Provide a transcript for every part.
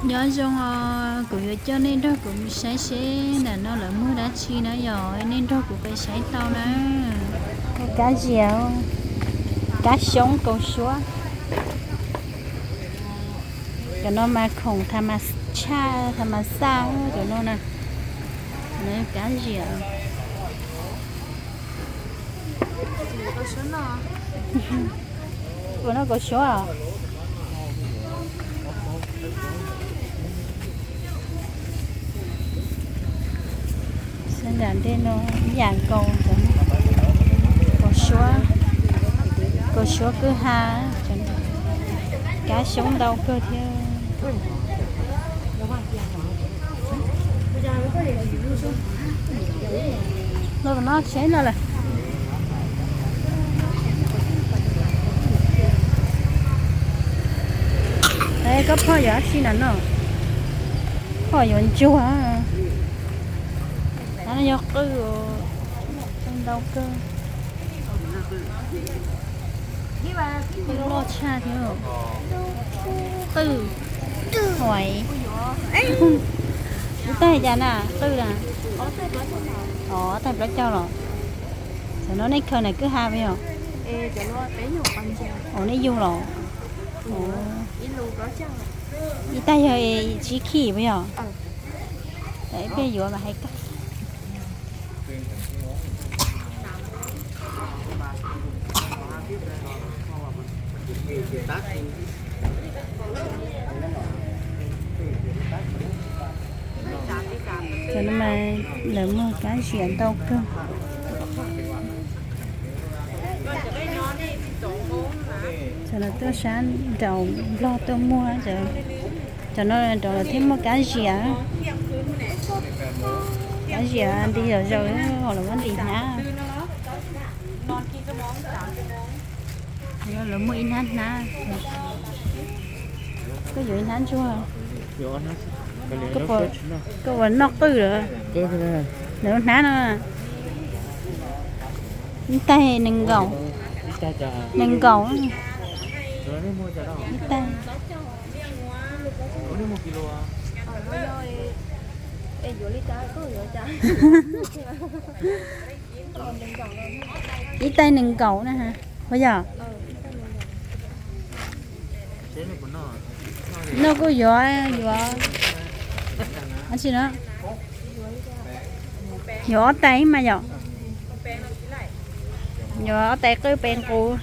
Nyob zoo os, kuv yuav coj nej nrog kuv mus saib seb ntawm no lawv muag dab tsi na yom, nej nrog kuv pem saib tau na. Kab ziam, kab xyoob kaus suab. Cov no mas khoom tham mas tshaj, tham mas xaj cov no na. Kab ziam. Ua no kaus suab. Sab nram ntej no ib yam nkaus, kaus suab, kaus suab kwj ha, kab xyoob ntau kawg thiab. Los no tsheb no lawm. Koj phoj yuav dab tsi na no? Phoj yuav ntsuag. Yog qwj, qwj ntau kawg. Qwj loj tshaj thiab. Qwj, huaiv. Ib taig cas na qwj na? Os, taig plaub caug los? Tam no nej khaws na kwj ha puas yog? Os, nej yug los? Ib taig yog tsib khij puas yog? Ib pliag yuav mas hais koj. Cov no mas lawv muag kab ziam ntau kawg. Cov no tuaj sab nraud Nplog tuaj muag, cov no nraud lawv thiaj muaj kab ziam. Kab ziam nti zom zaws, lawv muab nti hnab. Lawv muaj ib hnab hnab. Koj yuav ib hnab ntsuag? Koj ua noj qwj lawm? Lawv hnab no. Ib taig nees nkaum. Nees nkaum. Ib taig. Ib taig nees nkaum na. Puas yog? Noj kuj yuav, yuav, dab tsi no? Yuav ob tais mas yom? Yuav ob tais qwj pes nqus.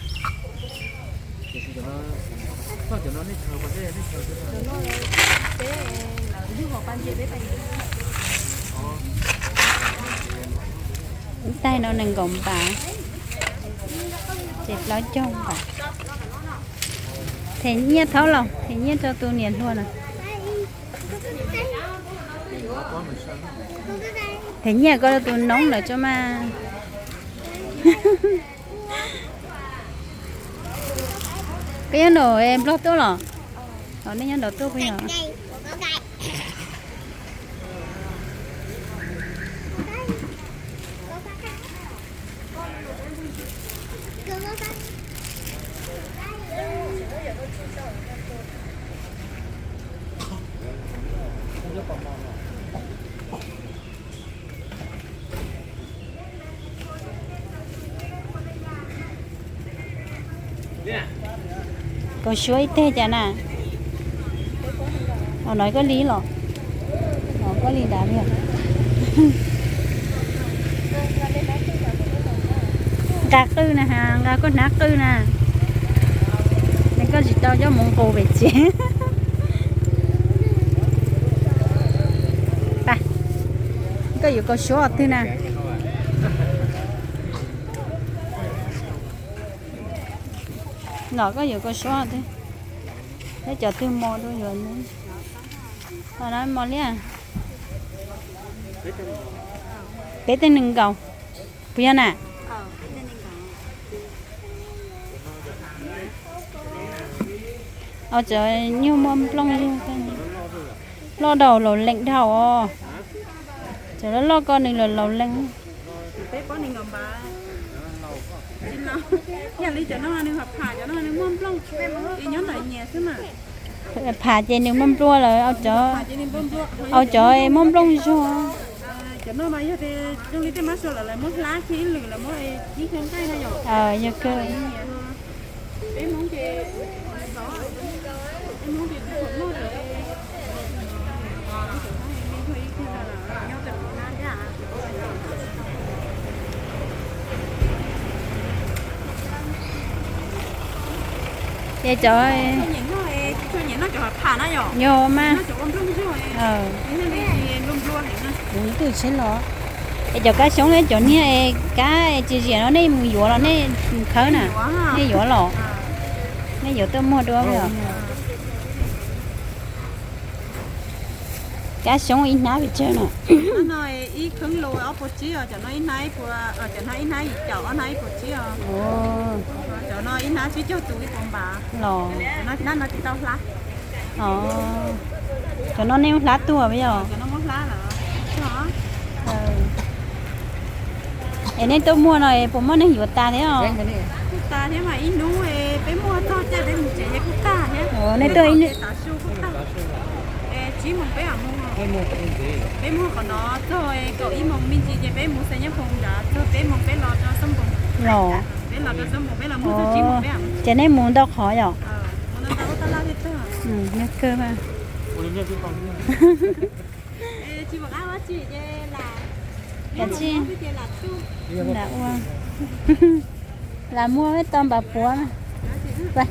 Ib taig no nees nkaum npav, ces plaub caug npav. Them nyiaj thaub los, them nyiaj rau tus niam hluas na. Them nyiaj ko rau tus noob lawm tso mas. Koj nyob nraum Nplog tuaj los? Os, nej nyob nraud tuaj puas yog? Kaus suab ib teg cas na? Os, no koj li los? Os, koj li nrad li. Nqa qwj na ha, nqa koj hnab qwj na. Koj tsis tau coj mus nqus pem tsev. Koj yuav kaus suab twg na? Los koj yuav kaus suab twg? Neb cov twg mos rau yuav neb. Os, no mos liab. Peb tej nees nkaum. Puas yog na? Os, cov nyuag muaj nplooj yug, loj dhau laus lees dhau os. Cov loj loj ko nws laus laus lees. Yam li cov no nws pham pham, cov no nws muaj nplooj, nyob ntawm nyias xwb mas. Pham ces nws muaj nplua lawm, au cov, au cov muaj nplooj zog. Cov no mas yog tias zoo li tej mab sua lawm lawv muab hlab kiag ib lwm lawv muab ib kheej nqaij na yom. Yog kawg. Peb Hmoob ces, peb Hmoob ces tsis pom noj cov, nyob cov hlab thiab. Ces cov, yog mas, kuv twb tsis los. Es cov kab xyoob cov niag kab tsis ziam no nej mus yuav los nej mus khawb na, nej yuav los, nej yuav tuaj muag dua os. Kab xyoob ib hnab pes tsawg no? Ib kheej lus ob puas tsib os, cov no ib hnab ib puas, cov hnab ib hnab yim caum, ob hnab ib puas tsib os. Cov no ib hnab tsib caug tus ib puas npam los. Hnab no tsis tau hlab. Cov no nej muab hlab tuag yog? Es nej tuaj muag no es puas muaj neeg yuav tas thiab os? Kuj tas thiab mas, ib hnub peb muag txog caij peb mus tsev ces kuj tag thiab. Nej tuaj ib hnub. Peb muag qhov no txog kaum ib moos me ntsis ces peb mus Xais Nyab Poos nrad, txog peb moos peb los rau Xab Npoos. Los. Peb los rau Xab Npoos, peb los muag txog tsib moos peb. Ces nej mus ntau qhov yom? Yog kawg mas. Tsis, lam ua, lam muag peb tau npav puav mas.